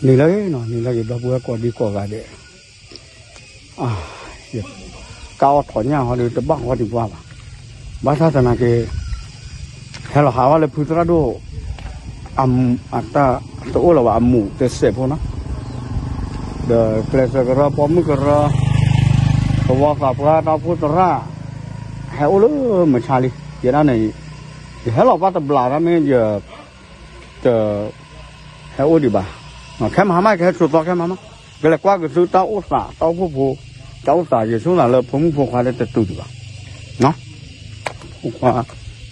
နံၤလၢဂ့ၤနီၤ နံၤလၢဂ့ၤ ဒီပုၢ်ဝဲၢ်ကိးဒံကိးဂၤဒဲး, ယကအီၣ်ထီၣ်ညၣ်ဟီဒီး တဘၣ်ဃီဒံးပှၤဘၣ်, ဘၣ်ဆၣ်သနာ်က့ ဟဲလီၤဟးဝဲလၢဖုသရၣ်ဒိၣ် အတၢ်တအိၣ်လၢၤဘၣ် အမူးတစဲးဖိနီၤ, ဒီးကျဲးစၢးကရၢ ပိာ်မုၣ်ကရၢ သဝီသးပှၢ် တၢ်အိၣ်ဖှိၣ်သရၣ် ဟဲအိၣ်လၢမုၢ်ဆါလံ, ယဲဒၣ်န့ၣ် ယဟဲလီၤဘၣ်တဘျီတၢ်မ့ၢ်ယ တဟဲအိၣ်ဒံးဘၣ်, ခဲမဟါမး ကဟဲဆိးသီခဲမဟါမး, ကလဲၤကွၢ်က့ၤသုတၢ်အိၣ်သး တၢ်အိၣ်ဖှိၣ်ဖိ, တၢ်အိၣ်သး ယဆိကမိၣ်လၢဖိမုၣ်ဖိခွါဒီးတတုၤဒံးဘၣ်, ဖိခွါ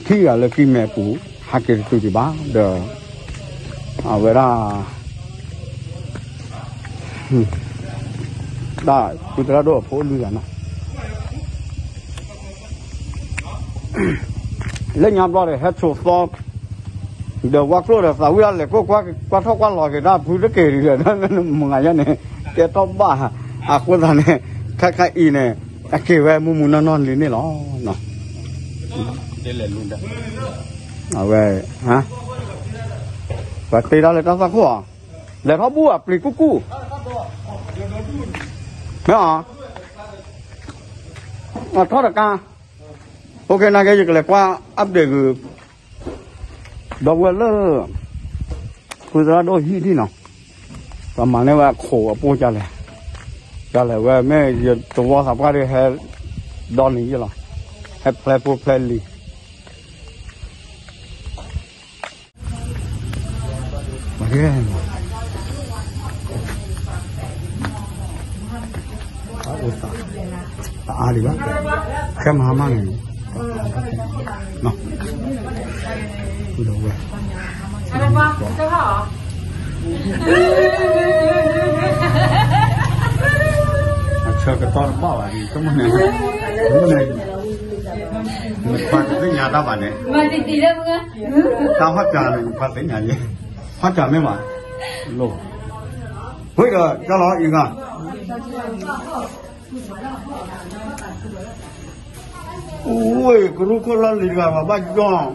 ထံၣ်ဂၤလၢကံၢ်မဲပူၤ ဟးက့ၤတတုၤဒံးဘၣ်, ဒီး အဝဲဒၣ် တၢ်ဖုသရၣ်ဒိၣ်အဖိအလုၢ်ဂၤနီၤ လၢညါဘျီဒီး ဟဲဆိးသီ, ဒီးဝါကျိၣ်ဒီး သးဝံၣ်ဒၣ်လဲာ်ကျိၣ် ကွၢ်ထီၣ်ကွၢ်လီၤက့ၤတၢ်ဖုတက့ၢ်ဒီး မုၢ်ဂၤယဲန့ၣ် ကဲထီၣ်ဘၣ်, အဃိသတးန့ၣ် ခဲခါအံၤန့ၣ် အက့ၤဝဲမုၢ်မုၢ်နီၢ်နီၢ်လံန့ၣ်လီၤ. အဝဲ ပှၤတ့တၢ်လၢတၢ်သွၣ်ခိၣ်ဧါ, လဲၤထီၣ်ဘူၣ်အပျံၤကူၣ်ကူၣ်, မ့ၢ်ဧါ, အထီၣ်တကါ, အိၣ်ကဲ နာ်က့ ယကလဲၤကွၢ် update ဂ့ၤ ဒီပုၢ်ဝဲၢ်လၢ ဖုသရၣ်ဒိၣ်ဟံၣ်ထံၣ်နီၤ, ပှၤမၤန့ၢ်ဝဲအခိးအပိၢ်ကလဲၣ်, ကလဲၣ်ဝဲ မ့ၢ်ယသဝီသးပှၢ်ဒီးဟဲ ဒီနံၤယ့ၢ်လီၤ, ဟဲဖျဲးဖိဖျဲးလံၤ ပှၤကဲ တအါဒံးဘၣ်, ခဲမဟါမးန့ၣ် အဆၢကတီၢ်တဘၣ်ဘၣ်ဒ် ကမ့ၢ်န့ၣ် နခွါတသ့ၣ်ညါတၢ်ဘၣ်န့ၣ်, တၢ်ဟီၣ်စၢ်န့ၣ် နခွါသ့ၣ်ညါယဲ, ဟီၣ်စၢ်မ့ၢ်ဘၣ်, လိၣ်, ဝ့ၢ်ဒီး ကၢ်လီၤအံၤဂၤ, ဝ့ၢ် ကရူၢ်ခိၣ်လီၢ်လံၤတဂၤ ပှၤဘၣ်ကၠီ,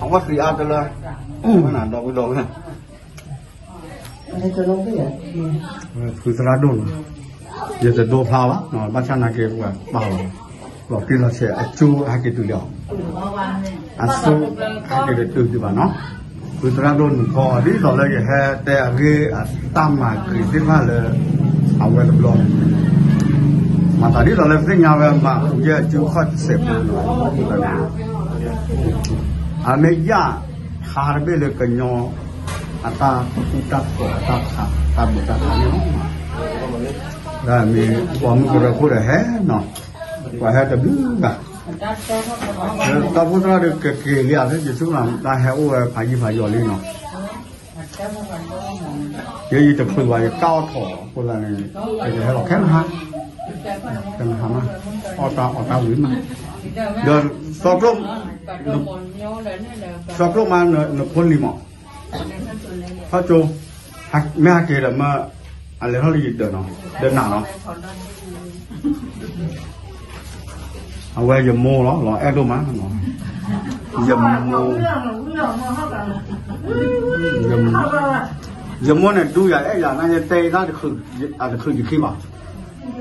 အဝဲသံးအါတလၢ, ဝဲဒီပုၢ်ဒီဝဲၢ် ဖုသရၣ်ဒိၣ်နီၤ, ယတဒိဖျါဘၣ်, ဘၣ်ဆၣ်နာ်က့ ပှၤပာ်လီၤ, လီၤတံၢ်လီၤဆဲး အကၠိဟဲက့ၤတုၤလံအီၤ, အစိဟဲက့ၤတတုၤဒံးဘၣ်နီၤ, ဖုသရၣ်ဒိၣ်နုာ်ခီ ဒ်သိးလၢယဟဲတဲအဂ့ၢ်အတၢ်မၤဂ့ၤသ့ၣ်တဖၣ်လၢ အဝဲတဘျီန့ၣ်, မၤသးဒ်သိးလၢသ့ၣ်ညါဝဲမၤဃုာ်ယဲၢ်အကၠိခီၣ်တစဲးဖိန့ၣ်, အမ့ၢ်ယၣ် ဟးတဘ့ၣ်လၢကညီ အတၢ်ကူၣ်တၢ်သိးအတၢ်ခး တၢ်ဘျုးတၢ်ဖှိၣ်န့ၣ်လီၤ. ဒ်မ့ၢ်ပိာ်မုၣ်ကရၢခိၣ်ဒီးဟဲနီၤ, ပှၤဟဲတဘျုးဘၣ်, တၢ်ဖိသရၣ်ဒီးကက့ၤလံဧါ ယဆိကမိၣ်တၢ်ဟဲအိၣ်ဝဲဖးယံာ်ဖးယီၤလံနီၤ, ယဲယတချုးဘၣ် ယကအီၣ်ထီၣ်အဃိသတးန့ၣ် ယကဟဲလီၤခဲမဟါ, ခဲမဟါမး, အီၣ်တၢ်အီၣ်တၢ်ဝံၤမး, ဒီး သီကျိၣ်မး နဖိလံၤမး ထီၣ်ကၠိ, မ့ၢ်ဟဲက့ၤဒီးမ့ၢ် အလဲၤထီၣ်လၢယဒၢးနီၤ, ဒၢးနးနီၤ, အဝဲယမိၢ်လီၤ လီၤအဲၣ်ဒိၣ်မး, ယမိၢ်, ယမိၢ်န့ၣ် ဒူယၤအဲၣ်ယၤ နယတဲတၢ်တချုးယခံဘၣ်,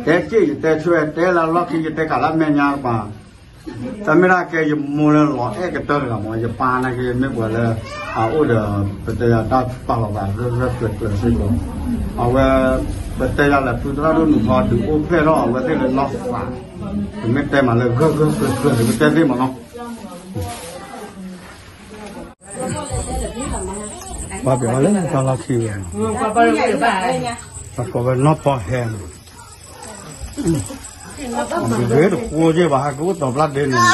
တဲစ့ၢ်ယတဲဆွဲ တဲလၢလီၢ်ခံ ယတဲကးလၢမဲာ်ညါပှၤ တၢ်မ့ၢ်ဒၣ်ကဲယမိၢ်လၢလီၤအဲၣ်ကတၢၢ်တဂၤမး, ယပၢ်နာ်က့မ့ၢ်ပှၤလၢ အအိၣ်ဒီး ပတဲယၤတၢ်ပာ်လီၤသးဂၢၢ်ဂၢၢ်ကျၢၤကျၢၤစ့ၢ်ကီး, အဝဲ ပတဲယၤလၢဖုသရၣ်ဒိၣ်နုာ်ခီဒုးအိၣ်ဖျဲၣ်ထီၣ်အဝဲသ့ၣ်လၢနီၢ်သး, ပမ့ၢ်တဲမးလၢဂၢၢ်ဂၢၢ်ကျၢၤကျၢၤန့ၣ် ပတဲသ့ၣ်မးနီၤ. ပှၤပျဲဝဲလၢတၢ်လီၢ်ခံဝဲ, ပှၤကိးဝဲနီၢ်ဖီဟဲန့ၣ်, ဂ့ၤတဃိယဲၢ်ဘၣ် ဟးကအိၣ်တီၤဖျါဒဲးန့ၣ်,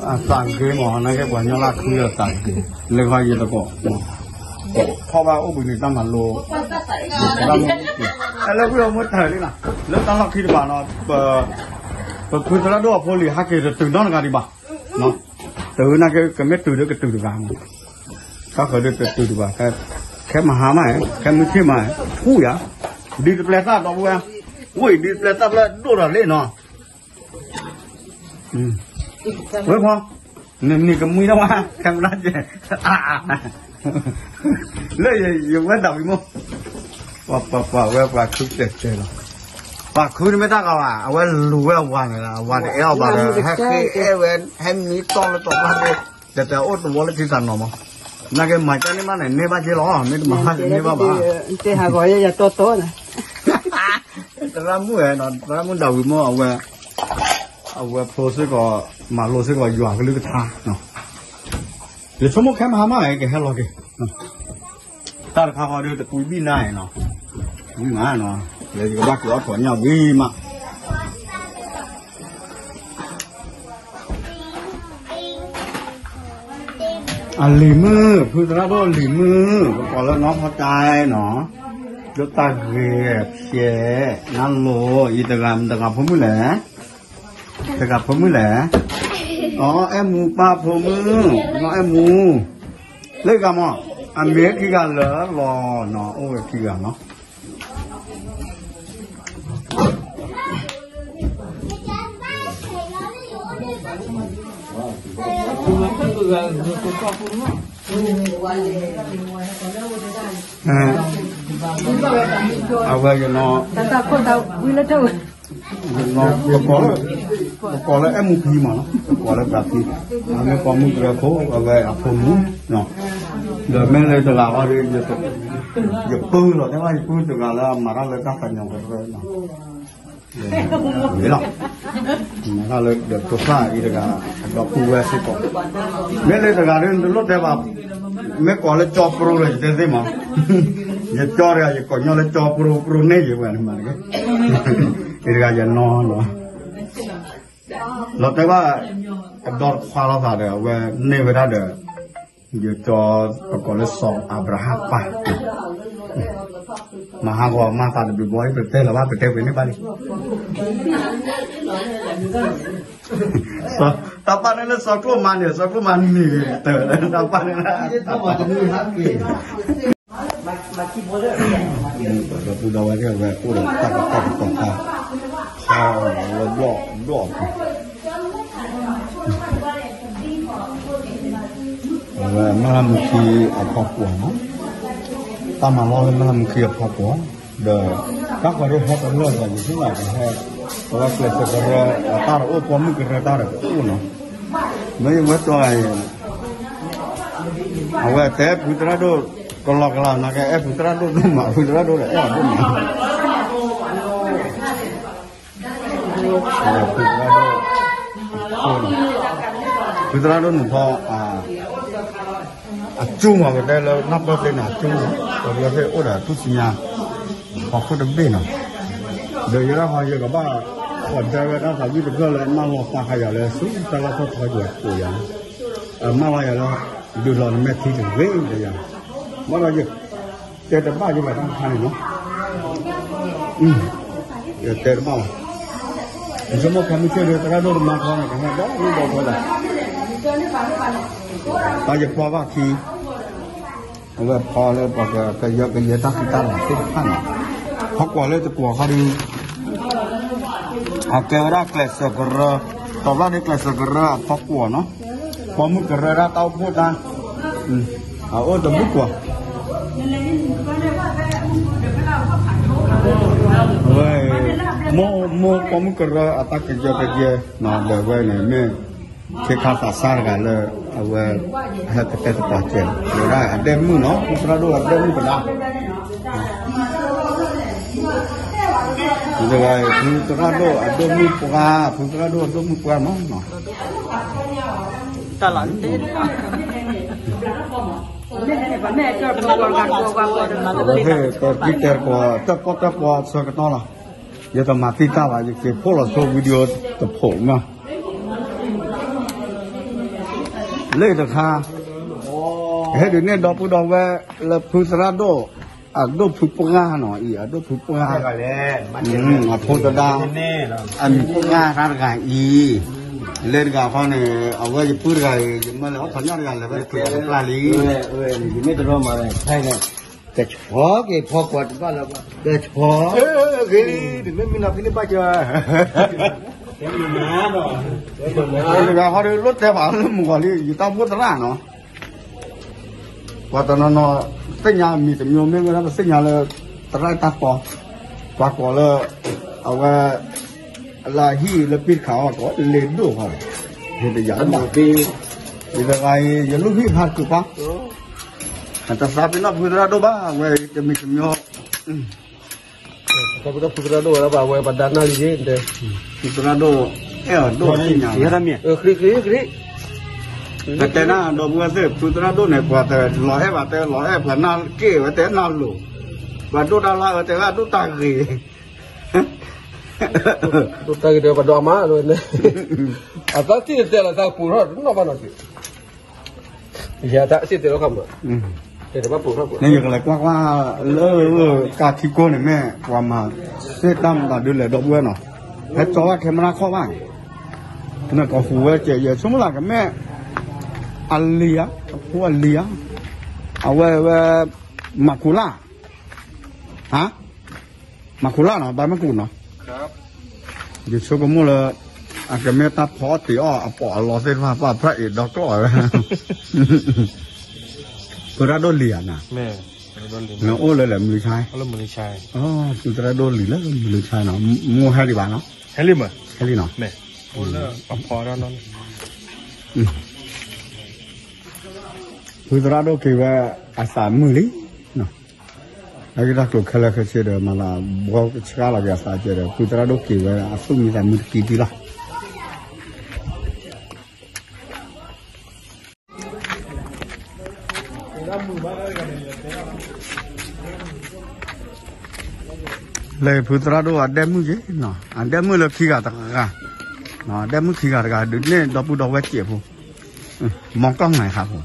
အသးဂ့ၤမး နာ်က့ပှၤညီလၢခုလၢသးဂ့ၤ, လၢဂီၢ်ယတကိး, ထီၣ်ဘၣ်အိၣ်ဘှံးနံၤတၢ်မၤလိ, လၢဝံၣ်အီမူတၢ်လံ, လၢတၢ်လီၢ်ခံတဘၣ်နီၤ, ပဖုသရၣ်ဒိၣ်အဖိလံၤ ဟဲက့ၤတတုၤနီတဂၤဒံးဘၣ် တုၤနာ်က့ ကမ့ၢ်တုၤဒီးကတုၤတဂၤမး, တၢ်ဃၢၤဒီးတတုၤတဘၣ်, ခဲမဟါမး, ခဲမုၢ်ဆ့ၣ်မး, ထူယၤ, ဒ်တပျဲသၣ်ဒီပုၢ်ဝဲၢ်, ဝဲဒ်တပျဲသၣ်ဖျၢၣ်ဒိၣ်ဒီးလ့ၣ်နီၤ, ဝဲဖီ နကမှံဒၣ်ဝဲ camera ကဲ, လၢယဝဲဒၣ်ဝံၤမိၢ်, ပှၤပှၤပှၤဝဲပှၤခုတဲတဲလီၤ, ပှၤခုန့ၣ်မ့ၢ်တၢ်ဂီၤဘၣ်, အဝဲလူၤဝဲအဝၤန့ၣ်လီၤ, အဝၤတအဲၣ်အီၤဘၣ်ဒီး ဟဲဃ့အဲၣ်ဝဲ, ဟဲမံတီၢ်လၢတီၢ်ဘၣ်ဒီး, တဲတဲအိၣ်တဝီလၢထံသးနီၤမး, နာ်က့မၤကန့ၢ်မးန့ၣ် န့ၢ်ဘၣ်က့လီၤ, မ့ၢ်တမၤဘၣ်န့ၣ် န့ၢ်ဘၣ်ဘၣ်, တဲဟးဂီၤယဲယတီတီန့ၣ်, သရၣ်မုၣ်ဧၢ, သရၣ်မုၣ်ဒၣ်ဝံၤမိၢ် အဝဲ အဝဲဖျိစ့ၢ်ကီး, မၤလိစ့ၢ်ကီးယွၤကလုၢ်ကထါ, ယဆိကမိၣ်ခဲမဟါမး ကဟဲလီၤက့ၤ, တၢ်တခါဃီဒီးတကွံဘံၣ်နါနီၤ, ဝံၤမးနီၤ, လၢယကဘၣ်က့ၤအီၣ်ထိးညၣ်ဝံၤမး အလံၤမုၣ်, ဖုသရၣ်ဒိၣ်အလံၤမုၣ်, ပကိးလၢနီၢ်ဖီတၢ်နီၤ, ဒိၣ်တၢ်ဂ့ၤဖျဲး, နၢ်လိၤ, အံၤတဂၤမတၤတဂၤဖိမုၣ်လဲၣ်, တဂၤဖိမုၣ်လဲၣ်, အီ အဲၣ်မူပၢ်ဖိမုၣ်, နီၢ်အဲၣ်မူ, လၢဂၤမး, အမ့ၢ်ခံဂၤလၢလီၤနီၤ, အိၣ်ဝဲခံဂၤနီၤ အဝဲယနီၤ, တၢ်တၢ်ခိၣ်တၢ်ဝံလၢတၢ်ဝဲ, ယနီၤ, ပကိးလၢ ပကိးလၢအဲၣ်မူဖံမးနီၤ, ပကိးလၢပှၤဖံ, အမ့ၢ်ပိာ်မုၣ်ကရၢခိၣ် အဝဲအဖိမုၣ်, ဒီးမ့ၢ်လၢတဂၤဃီဒီး, ယပုၢ်လီၤတဲဘၣ် ယပုၢ်တဂၤလၢအမၤတၢ်လၢတၢ်သးညါကရၢနီၤ လီၤ, မၤတၢ်လၢဒီးဖိသၣ်အံၤတဂၤ, အဒီပုၢ်ဝဲၢ်စ့ၢ်ကီး, မ့ၢ်လၢတဂၤဒီးနတလိၣ်တဲဘၣ်, မ့ၢ်ကိးလၢကၠီပရိလီၤ ယတဲသ့မး, ယကၠီတဂၤ ယကိးညီလၢကၠီပရိပရိန့ၢ်ယဲဝဲန့ၣ်မးတက့ၢ်, အံၤတဂၤယနီၤလီၤ, လီၤတဲဘၣ်, အဒီတခွါလိာ်သးဒီး အဝဲန့ၢ်ဝဲဒၣ်ဒီး ယကၠီ, ပကိးလၢစီၤအၤဘြၤဟၣ်ပၢ်, မၤဟးဂီၤမၤသးတဘျုးဘျီ ပတဲလီၤဘၣ် ပတဲပှဲၤန့ၢ်ဘၣ်လံ, တၢ်ပၢ်န့ၣ်လၢစီၤကျိၣ်မၤန့ၣ် စီၤကျိၣ်မၤန့ၣ်, တၢ်ပၢ်န့ၣ်လၢ ဒီပုၢ်ဒီဝဲၢ်သ့ၣ် အဝဲအိၣ်ဒီးတၢ်ကတီၢ်ကတီၤခါ, ခါလၢဘျီၣ်ဘျီၣ်ပူၤ, အဝဲမုၢ်လၢ်မုၢ်ခံအဖီခိၣ်နီၤ, တၢ်မၤလီၢ်လၢမုၢ်လၢ်မုၢ်ခံအဖီခိၣ်, ဒီးတၢ်ဃီၤဒ်ဟဲတလၢာ်ဒီး ယသ့ၣ်ညါကဟဲ, အဝဲကျဲးစၢးကရၢ, အတၢ်တအိၣ် ပိာ်မုၣ်ကရၢတၢ်တအိၣ်နီၤ, မ့ၢ်ယဝဲတီၤအံၤ အဝဲတဲဖုသရၣ်ဒိၣ် ကလီကလီ နာ်က့အဲၣ်ဖုသရၣ်ဒိၣ်ဒိၣ်မး ဖုသရၣ်ဒိၣ်ဒီးအဲၣ်အဒိၣ်မး, ဖုသရၣ်ဒိၣ်, ဖုသရၣ်ဒိၣ်န့ၣ်ဖီ အကၠူမး ကတဲလၢနၢ်ပၢၢ်သ့န့ၣ် အကၠူမး ပှၤကညီသ့ၣ်အိၣ်ဒီးထူၣ်စုညါ ဖီခိၣ်တဘ့ၣ်နီၤ, ဒီးယဲဒၣ်ဟီယကဘၣ်ခိးဒၢဝဲဒၣ်သးဝံၣ်တဖျၢၣ်လၢမၢလီၤသးဃာ်ယၤလၢဆူတၢ်လီၢ်ထီၣ်ထီယွၤကိးယၤ, မၢလီၤယၤလၢ ဒုးလီၤနမဲာ်ထံတဂ့ၤဒီးယၤ, ဘၣ်ဒီးယ တဲတဘၣ်ယဘၣ်တၢ်တခါန့ၣ်နီၤ, ယတဲတဘၣ်ဘၣ်, ယဆိကမိၣ်ခဲမုၢ်ဆ့ၣ်ဒီး သရၣ်ဒိၣ်တမၤထီန့ၣ် ကဟဲဒီးဝံၣ်ဒီးထီဒီး, တၢ်ယပှၤဘၣ်ခံ အဝဲဖီလၢပှၤကယၢကယဲတၢ်ဃံတၢ်လၤသ့ၣ်တဖၣ်န့ၣ်, ဖီကွီၤလၢတကွီၤခါဒုး, အကဲဝဲဒၣ်ကျဲးစၢးကရၢ, တီၤဘျီန့ၣ်ကျဲးစၢးကရၢအဖီကွီၤနီၤ, ပိာ်မုၣ်ကရၢဒၣ်တၢ်အိၣ်ဖှိၣ်တၢ်, အအိၣ်တဘူၣ်ကွီၤ အဝဲ, မိၢ်မိၢ်ပိာ်မုၣ်ကရၢအတၢ်ကယၢကယဲ, ဒီးဝဲန့ၣ်မ့ၢ် ခ့ခါသးစၢ်တဂၤလၢ အဝဲ ဟဲကတဲသကိးကဲး, ဝဲဒၣ်အဒဲမုၣ်နီၤ, ဖုသရၣ်ဒိၣ်အဒဲမုၣ်ကဒါ, တဂၤအံၤ ဖုသရၣ်ဒိၣ်အဒိၣ်မုၣ်ပှၢ်, ဖုသရၣ်ဒိၣ်အဒိၣ်မုၣ်ပှၢ်မးနီၤ, တၢ်လီၤတဲ အဝဲသ့ၣ်တၢ်ကံၢ်တဲသကိး တၢၣ်ပီၣ်တၢၣ်ပီဆၢကတီၢ်လီၤ, ယတမၤသံတၢ်ဘၣ် ယက့ၤဖှိၣ်လီၤဆိ video တဖိးမး လၢတခါ, ဟဲဒုးနဲၣ်ဒီပုၢ်ဒီဝဲၢ်လၢဖုသရၣ်ဒိၣ်, အဒိၣ်ဖုပှၢ်နီၤအံၤ အဒိၣ်ဖုပှၢ်, အဖိသဒါ, အမံၤပှၢ်တၢ်တဂၤအံၤ, လၢတဂၤဃီန့ၣ် အဝဲယပုၢ်တဂၤအံၤ ယမၢလၢအီၣ်ထီၣ်ညၣ်တဂၤလၢၤဝဲတချုးအကပျၢ်လံ, မ့ၢ်တရီမးန့ၣ် ကဆီက့ၤဖီကွီၤတဘၣ်လၢၤဘၣ် ကဆီ, ဂ့ၤလံ, တမ့ၢ်မ့ၢ်နီၤဖဲန့ၣ်ဘၣ်ကၢ တဂၤဃီဒီးလိၣ်တဲပှၤလၢမုၢ်ဂီၤလံ ယတၢ်အိၣ်ဖှိၣ်သရၣ်နီၤ, ပှၤတနီၤနီၤ သ့ၣ်ညါမံၤတမျိုး မ့ၢ်ဝဲဒၣ်ပသ့ၣ်ညါလၢ သရၣ်တၢ်တီ, ပှၤကိးလၢ အဝဲ လၢဟံၣ်လၢပ့ၢ်တခါအီၤ ကိးလ့ဒိၣ်ဃီ, ယတယၤလၢၤဘၣ်, ယတဂၤအံၤ ယလူၢ်ဟံၣ်ဖးတကုာ်ပှၢ်, တသးပ့ၤနီၣ်ဖုသရၣ်ဒိၣ်ဘၣ် အဝဲတမံၤတမျိုး တၢ်ဖုသရၣ်ဒိၣ်ဝဲဒၣ်ဘၣ် အဝဲပှၤဒါနၢ်လံယ့ၣ် ဖုသရၣ်ဒိၣ် အဲၣ်အီၤဒိၣ်သ့ၣ်ညါ, ဃ့ဃ့ဃ့, ပတဲနၤ ဒီပုၢ်ဝဲၢ်သ့ၣ် ဖုသရၣ်ဒိၣ်န့ၣ် ပှၤတလီၤအဲၣ်ဘၣ် တဲလီၤအဲၣ်ပှၤနၢ်က့ၣ်ဝဲ တဲနၢ်လိၤ, ပှၤဒိၣ်တၢ်လၢအဝဲတဲဝဲဒိၣ်တၢ်ဂ့ၤ ဒိၣ်တၢ်ဂ့ၤတဲပှၤဒိၣ်အမါလၢဝဲန့ၣ်, အသးသ့ၣ်တဲလီၤသးပူၤထီၣ်တနီၣ်ဘၣ်နီၤက့ၤ, ယတၢ်သ့ၣ်တဲလီၤခီမး, တဲတဘၣ်ပူၤထီၣ်ပူၤ, န့ၣ်ယကလဲၤကွၢ်ကွၢ်လၢ ကါထံကိၢ်န့ၣ်မ့ၢ် ပှၤမၤသ့ၣ်တၢ်မတၤဒုလဲၣ် ဒီပုၢ်ဝဲၢ်နီၤ, ဟဲကၠီဝဲ camera ခီၣ်ဘၣ်န့ၣ်, နကဟူးဝဲကဲး ယဆိကမိၣ်လၢကမ့ၢ် အလံၤဧါ, အဖိအလံၤဧါ, အဝဲဝဲ မၤခူလၢ် ဟါ, မၤခူလၢ်နီၤ ဘၣ်မ့ၢ်ကူနီၤ, ယဆိကမိၣ်လၢ အကမ့ၢ်တၢ်ဖီအီၣ်တ့ၤအီၣ်အပိာ်အလီသ့ၣ်တဖၣ် ပှၤဖျါအ့ၣ်ဒီကျီၢ်ဝဲ, ဖုသရၣ်ဒိၣ်လံၤဧါနၤ, နအိၣ်လၢလဲၣ် မုၢ်လံဆါ, ဖုသရၣ်ဒိၣ်လံၤလၢမုၢ်လံဆါနီၤ, မိၢ်ဟဲဒံးဘၣ်နီၤ, ဟဲလံနီၤ, ဖုသရၣ်ဒိၣ်က့ၤဝဲ အသးမုာ်လံ အဂ့ၢ်တၢ်ကျိၤခဲလၢာ်ခဲဆ့ဒီး မၤသးဘှီကဆှၣ်လီၤက့ၤအသးကဲဒီး ဖုသရၣ်ဒိၣ်က့ၤဝဲအသူၣ်မံသးမုာ်တက့ၢ်ဒံးလီၤ. လၢဖုသရၣ်ဒိၣ်အဒဲမုၣ်က့ၤနီၤ, အဒဲမုၣ်လၢခံဂၤတဂၤ, အဒဲမုၣ်ခံဂၤတဂၤ ဒုးနဲၣ်ဒီပုၢ်ဒီဝဲၢ်စဲးဖိ, မီကီၢ်ငါခါဖိ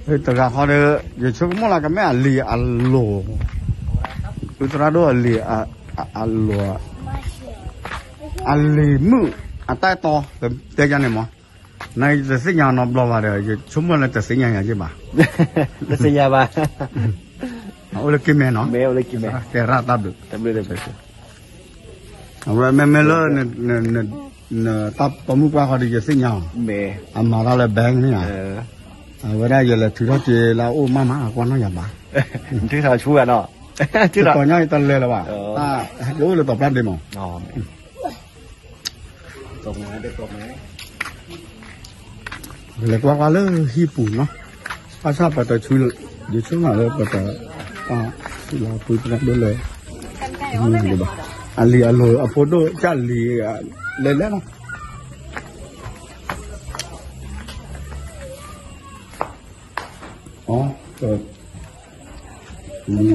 တဂၤဃီဒီး ယဆိကမိၣ်လၢကမ့ၢ်အလံၤအလိၤ, ဖုသရၣ်ဒိၣ်အလံၤအလိၤ, အလံၤမုၣ်အတၢ်တီ တဲယၤန့ၣ်မး, နတသ့ၣ်ညါနီတဘျီဘၣ်ဒီး ယဆိကမိၣ်လၢတသ့ၣ်ညါယၤက့ၤဘၣ်, တသ့ၣ်ညါဘၣ်, အိၣ်လၢက့ၤမဲာ်နီၤ, ကဲရၣ်တၢ်ဘျုး အဝဲမ့မ့ၢ်လၢ နတၢ်ပိာ်မုၣ်ပှၢ်ဃီဒီးယသ့ၣ်ညါအီၤ, အမၤတၢ်လၢ bank န့ၣ်ဧါ, အဝဲဒၣ်ယလဲၤထုးထီၣ်က့ၤလၢအအိၣ်မးမး ကွၢ်နီၣ်ယၤဘၣ်, ထုးထီၣ်ဆူဂၤနီၤ, တတီၤညါအံၤတလဲၤလၢၤဘၣ်, တၢ်ဟဲက့ၤအိၣ်လၢတီၤပျၢ်ဒ့မး, လဲၤကွၢ်ကွၢ်လၢဟံၣ်ပူၤနီၤ, ဘၣ်ဆၣ်ပတဆူ, ယဆိကမိၣ်လၢပတ, ပှၤဆူလီၤဖုသရၣ်ဒိၣ်လၢ, ဘၣ်, အလံၤအလိၤအဖိဒိၣ်ကၢ်လံၤ, လဲၤလဲၤလီၤ,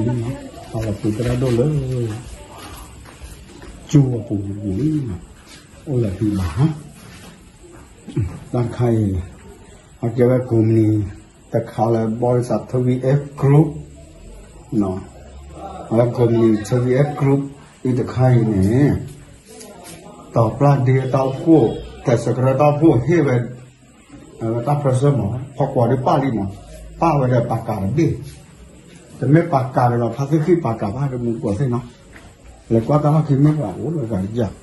အ, လံၤ, ဖုသရၣ်ဒိၣ်လၢ, ကၠိအပူၤန့ၣ်, အိၣ်လၢဟံၣ်ဘၣ်, တၢ်တခါအံၤ, အကဲဝဲကုမ္ပဏီတခါလၢ ဘီရစး ထဝံ F group, အဝဲကုမ္ပဏီ ထဝံ F group အံၤတခါအံၤန့ၣ်, တီၤပျၢ်ဒ့တၢ်အိၣ်ဖှိၣ်, တၢ်စကရၢတၢ်အိၣ်ဖှိၣ်ဟ့ၣ်ဝဲ, အဝဲတၢ် present မး, ဖီကွီၤဒုးပၢ်လံမး, ပၢ်ဝဲဒီးပာ်ကၤတဘ့ၣ်, တမ့ၢ်ပာ်ကၤဒီးလီၤ ဖါသ့ၣ်ဃံၣ်ပာ်ကၤဘၣ်ဒီးမူကီၢ်သ့ၣ်နီၤ, လဲၤကွၢ်တၢ်လီၢ်ခံမ့ၢ်ပှၤအိၣ်လၢဂၤတယၢ်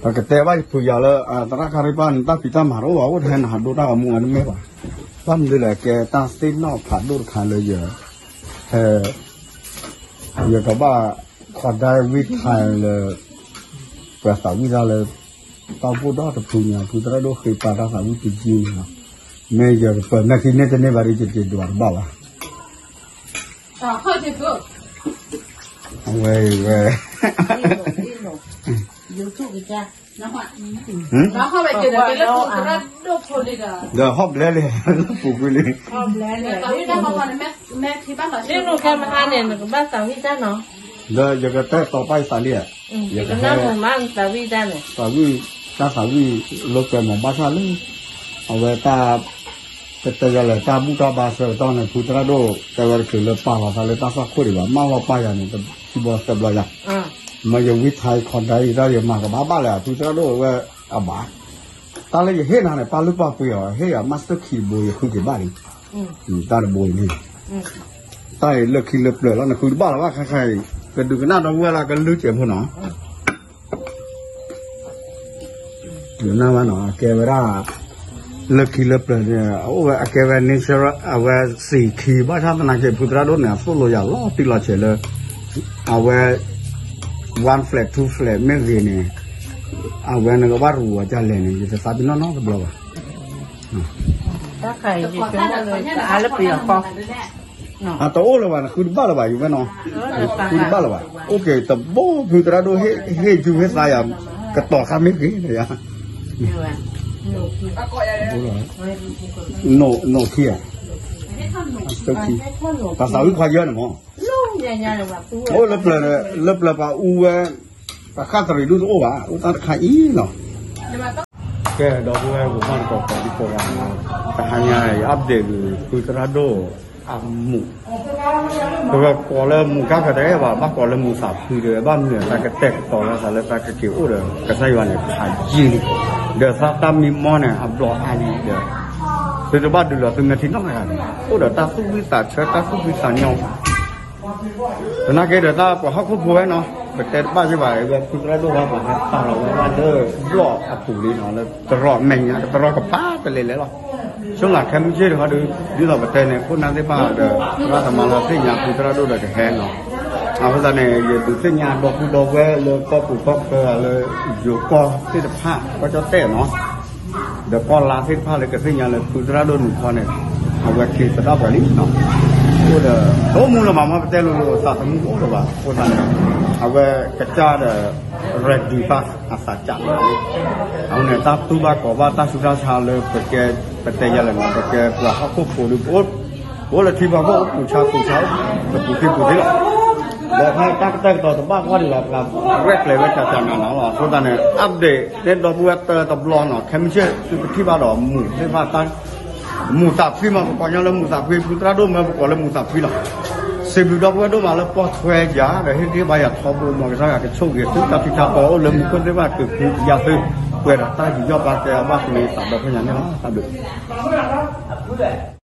ပကတဲဘၣ်ယဖုးယၤလၢ သရၣ်ခါရံၣ်ပၢ်န့ၣ် တၢ်ဖံးတၢ်မၤတအိၣ်ဘၣ် အိၣ်ထဲနဟးဒိတၢ်ဂီၤမူအတမ့ၢ်ဘၣ်. ဘၣ်မနုၤလဲၣ် ကဲတၢ်သ့ၣ်နီၣ်ဖးဒိၣ်တခါလၢယ ဟဲ ယကဘၣ် ခီဒၢဝံၣ်ထါလၢ ပှၤသးဝံၣ်တၢ်လၢ တၢ်အိၣ်ဖှိၣ်ဒီတဖုညါ ဖုသရၣ်ဒိၣ်ဃ့ပာ်တၢ်သးဝံၣ်တယုၢ်န့ၣ်လီၤ. မ့ၢ်ယကပၢၤမဲာ်ခံန့ၢ်တန့ၢ်ဘၣ်ဒီး ယတဒွးတဘၣ်ဘၣ်. အဝဲအံၤဝဲ ဒီးဟီၣ်ဘျဲၣ်လံ လၢပူၤကွံာ်လံ လၢနကဲမဟါန့ၣ် နကဘၣ်သးဝံၣ်တၢ်နီၤ. ဒီးယကတဲတီၤပၢ်ယသးလံ, ယကဟဲ သးဝံၣ် တၢ်သးဝံၣ်လိာ်ကွဲမး ဘၣ်ဆၣ်လၢ အဝဲတၢ် ကတဲယၤလဲၣ် တၢ်ဘူၣ်တၢ်ဘါဆၢကတီၢ်န့ၣ် ဖုသရၣ်ဒိၣ် တဲဝဲတချုးလၢပာ်လီၤသးလၢတၢ်သွၣ်ခိၣ်ဒံးဘၣ် မၢလီၤပၢ်ယၤန့ၣ် ခံဘျီသၢဘျီယၤ, မ့ၢ်ယဝံထါခီဒၢအံၤ တၢ်ယမၤကဘၣ်ဘၣ်လၢ ဖုသရၣ်ဒိၣ်ဝဲအဘၣ်. တၢ်လၢယဟ့ၣ်နၤန့ၣ် ပာ်လုၢ်ပာ်ပှ့ၤအီၤ ဟ့ၣ်ယၤမးစၢၢ်ခံဘိ ယဃုက့ၤဘၣ်လံ တၢ်တဘိအံၤန့ၣ် တၢ်အံၤလၢခံလၢပျၢၤလီၤ နဃုတဘၣ်လၢၤဘၣ် ခဲခါအံၤ ကဒုးကနၣ်ဒီပုၢ်ဝဲၢ်လၢကလုၢ်စဲးဖိနီၤ ဒုးကနၣ်ဘၣ်နီၤ အကဲဝဲဒၣ် လၢခံလၢပျၢၤန့ၣ် အအိၣ်ဝဲအကဲဝဲ natural အဝဲစံာ်ခံ ဘၣ်ဆၣ်သနာ်က့ ဖုသရၣ်ဒိၣ်န့ၣ် အသိၣ်လိယၤလီၤတံၢ်လီၤဆဲးလၢ အဝဲ one flat two flat မ့ၢ်ဂ့ၤန့ၣ် အဝဲနကဘၣ်ရူးအီၤဒ်လဲၣ်န့ၣ် ယတသးပ့ၤနီၣ်နီတဘျီဘၣ် တၢ်ခါအံၤယဆိကမိၣ်လၢ အါလၢပယီၤကီၢ် အတအိၣ်လၢၤဘၣ် နဃုတဘၣ်လၢၤဘၣ် ယဝဲနီၤ ဃုတဘၣ်လၢၤဘၣ် အိၣ်က့ၤတဘိ ဖုသရၣ်ဒိၣ် ဟ့ၣ်ယုၢ်ဟ့ၣ်သါယၤ ကတီၤခါမ့ၢ်ဂ့ၤန့ၣ်ယၤ နိၣ်ခံဧါ ပှၤသးဝံၣ်ခွါယၢန့ၣ်မး အိၣ်လၢပျၢၤ လၢပျၢၤပှၤအူဝဲ ပှၤဃၣ်တရံးဒူၣ်တအိၣ်ဘၣ် အိၣ်တၢ်တခါအံၤနီၤ ကဲ ဒီပုၢ်ဝဲၢ်ကိးမုၢ်နံၤကိးဂၤဒဲး တဟါညါအံၤ update ဂ့ၤ ဖုသရၣ်ဒိၣ်အမူး ပကကိးလၢမူးကါဖဲတဂ့ၤဘၣ် ဘၣ်ကိးလၢမူးသးဖှံတဂ့ၤ ဘၣ်မနုၤသးကတဲာ်ကတီၤလၢသးလၢသးကက့ၤအိၣ်ဒီး ကစၢ်ယွၤန့ၣ်ဖးယံာ်လံ ဒီးသးတၢ်မံမီၢ်န့ၣ် အဘျီအါလံဒီး သုတဘၣ်ဒုးလီၤသုမဲာ်ထံနီတဂၤန့ၣ် အိၣ်ဒီးတၢ်သူၣ်ဝံသးဆၢတၢ်သူၣ်ဖှံသးညီ သနာ်က့ဒီးတၢ်ပှၤဟီၣ်ခိၣ်ဖိဝဲနီၤ ပတဲတဘၣ်ယ့ၢ်ဘၣ် ဝဲဖုသရၣ်ဒိၣ်ဝဲပှၤဟဲပာ်လီၤဝဲဒၣ်လၢဘျီၣ်အပူၤလံနီၤ လၢတရီးမဲာ်ညါ တရီးကပၤတလဲၤလဲၤလီၤ ဆိလၢခဲမုၢ်ဆ့ၣ်တခီဒီး ဒ်သိးပတဲန့ၣ် ခိၣ်နၢ်သ့ၣ်တဖၣ်ဒီး ရၣ်သမါလၢသ့ၣ်ညါဖုသရၣ်ဒိၣ်ဒီးကဟဲနီၤ အဃိသတးန့ၣ် ယဒုးသ့ၣ်ညါဒီပုၢ်ဒီဝဲၢ်လၢကီၢ်ပူၤကီၢ်ချၢလၢ ယိၤကီၢ်သ့ၣ်တဖၣ် ကီၢ်ကၠီၣ်တဲၣ်နီၤ ဒီးကီၢ်လါသ့ၣ်တဖၣ်လၢကသ့ၣ်ညါလၢဖုသရၣ်ဒိၣ်နုာ်ခီန့ၣ် အဝဲက့ၤသဒၣ်ပှၤလံနီၤ အိၣ်ဒီး တအိၣ်မူလၢၤဘၣ်မ့ၢ်ပတဲလိၤလိၤ သးသမူအိၣ်လၢၤဘၣ် အဃိသတးန့ၣ် အဝဲကစၢ်ဒီး ready ဘၣ်အသးစးလီၤ အဃိန့ၣ် တၢ်တူၢ်ဘၣ်ကီးဘၣ်တၢ်ဆူးတၢ်ဆါလၢပကဲ ပတဲယၤလဲၣ်နီၤ ပကဲပှၤဟီၣ်ခိၣ်ဖိဒီး ပအိၣ်လၢထံပှၤကီၢ်အိၣ်ပူၤဆါပူၤဆါ ပပူၤသ့ပူၤသ့လီၤ ဒီးဖဲတၢ်ကတဲာ်ကတီၤတဘၣ်ကွၢ်ဒံးဘၣ် ပှၤရဲၣ်ကျဲၤဝဲတၢ်တၢ်နးနးလီၤ အဃိသတးန့ၣ် update န့ၣ်ဒီပုၢ်ဝဲၢ်တၢ်တဘျီနီၤ ခဲမုၢ်ဆ့ၣ်သုကထံၣ်ဘၣ်ဒီးမူးသ့ၣ်တဖၣ်တၢ် မူးသးဖှံမး ပကိးညီလၢမူးသးဖှံ ဖုသရၣ်ဒိၣ်မၢပကိးလၢမူးသးဖှံလီၤ စံးဘျုးဒီပုၢ်ဝဲၢ်ဒိၣ်မးလၢပိာ်ထွဲယၤ ဒီးဟ့ၣ်ဂံၢ်ဘါယၤထီဘိ မ်ကစၢ်ယွၤကဆိၣ်ဂ့ၤသုတၢ်ဖံးတၢ်မၤအိၣ်လၢမူခိၣ်သ့ၣ်တဖၣ် ကဖုယၤသု ပှဲၤဒီးတၢ်ယူးယီၣ်ပာ်ကဲအဘၣ်ဃုာ်န့ၣ် သးဒီဖျၢၣ်ညါန့ၣ်လီၤ တၢ်ဘျုး